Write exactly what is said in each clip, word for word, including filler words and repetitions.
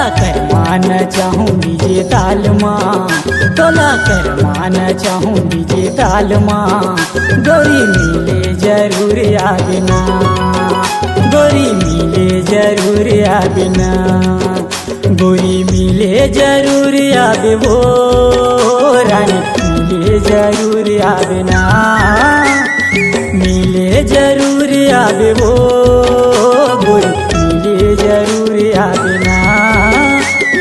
करमाना चाहूँ डीजे ताल मा, तोला करमाना चाहूँ डीजे ताल मा। गोरी मिले जरूर आबे ना, गोरी मिले जरूर आबे ना। गोरी मिले जरूर आबे वो, रानी मिले जरूर आबे ना। मिले जरूर आबे वो, गोरी मिले जरूर आबे ना।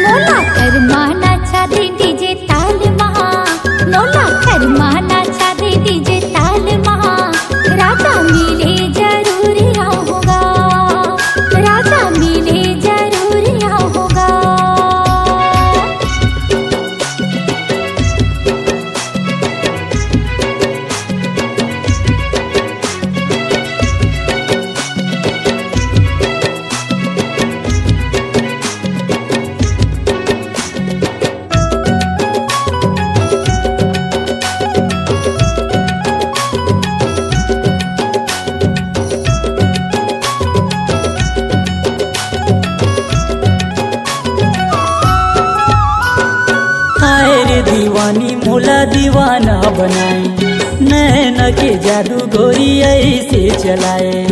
मोला करमाना चाहूँ डीजे ताल मा, मोला करमाना चाहूँ डीजे ताल मा। राजा मिले जरूर आऊंगा, राजा मिले जरूर आऊंगा। हाय रे दीवानी मोला दीवाना बनाए, नैन के जादू गोरी ऐसे चलाए।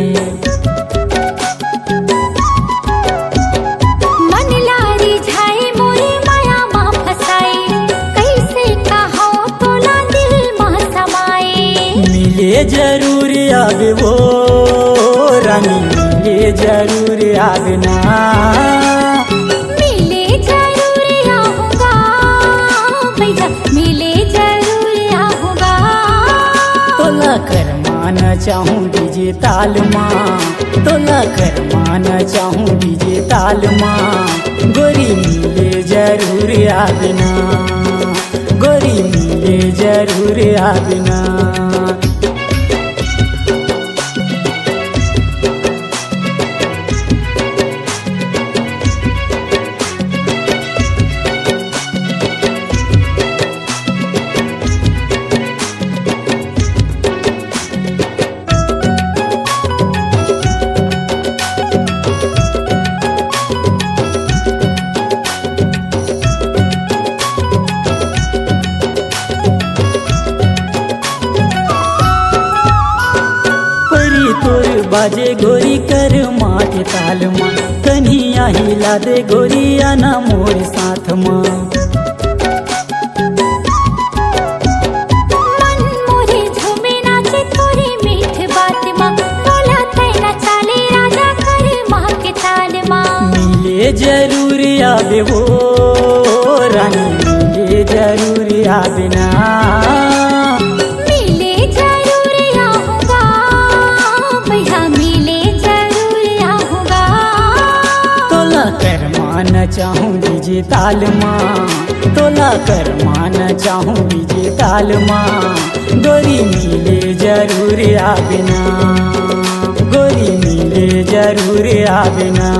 मन ला रिझाए मोरे माया मा फसाए, कैसे कहो तोला दिल मा समाए। मिले जरूर आबे वो, रानी मिले जरूर आबे ना। मिले जरूर आऊंगा भैया, मिले जरूर आऊंगा। तोला करमाना चाहूँ डीजे ताल मा, तोला करमाना चाहूँ डीजे ताल मा। गोरी मिले जरूर आबे ना, गोरी मिले जरूर आबे ना। परी तोर बाजे गोरी करमा के ताल मा, कनिया हिला दे गोरी आना मोर साथ मा। मन मोरे झूमे नाचे तोरे मीठ बात मा, बोला तैना चाले राजा करमा के ताल मा। मिले जरूर आबे वो, रानी मिले जरूर आबे ना। मिले जरूर आऊंगा भैया, मिले जरूर आऊंगा। तोला करमाना चाहूँ डीजे ताल मा, तोला करमाना चाहूँ डीजे ताल मा। गोरी मिले जरूर आबे ना, गोरी मिले जरूर आबे ना।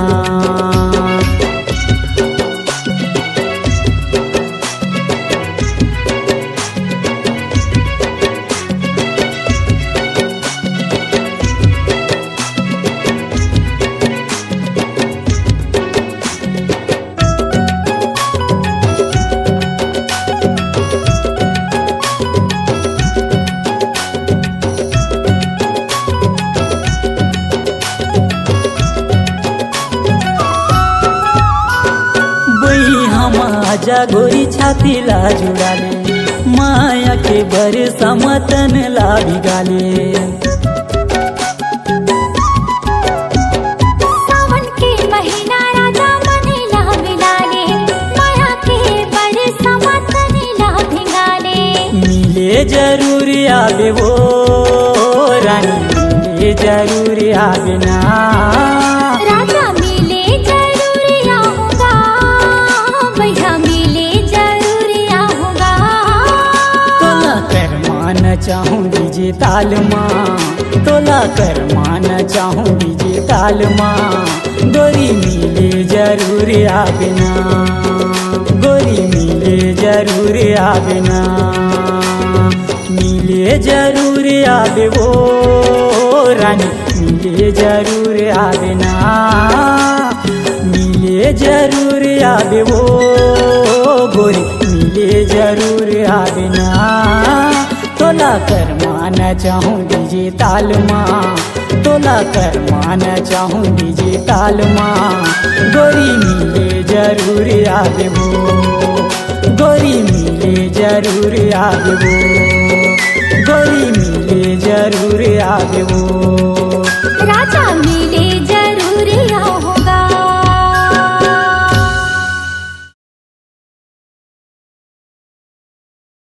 बइहा मा आजा गोरी छाती ला जुड़ा ले, माया के बरसा मा तन ला भिगा ले। सावन के महीना राजा मन ला मिला ले, माया के बरसा मा तन ला भिगा ले। मिले जरूर आबे वो, रानी मिले जरूर आबे ना। राजा मिले जरूर आऊंगा भैया, मिले जरूर आऊंगा। तोला करमाना चाहूँ डीजे ताल मा, तोला करमाना चाहूँ डीजे ताल मा। गोरी मिले जरूर आबे ना, गोरी मिले जरूर आबे ना। मिले जरूर आबे वो, रानी मिले जरूर आबे ना। मिले जरूर आबे वो गोरी, मिले जरूर आबे ना। तोला कर माना चाहूँ डीजे ताल मा, तोला कर माना चाहूँ डीजे ताल मा। गोरी मिले जरूर आबे वो, गोरी मिले जरूर आबे वो, गोरी मिले जरूर आबे वो।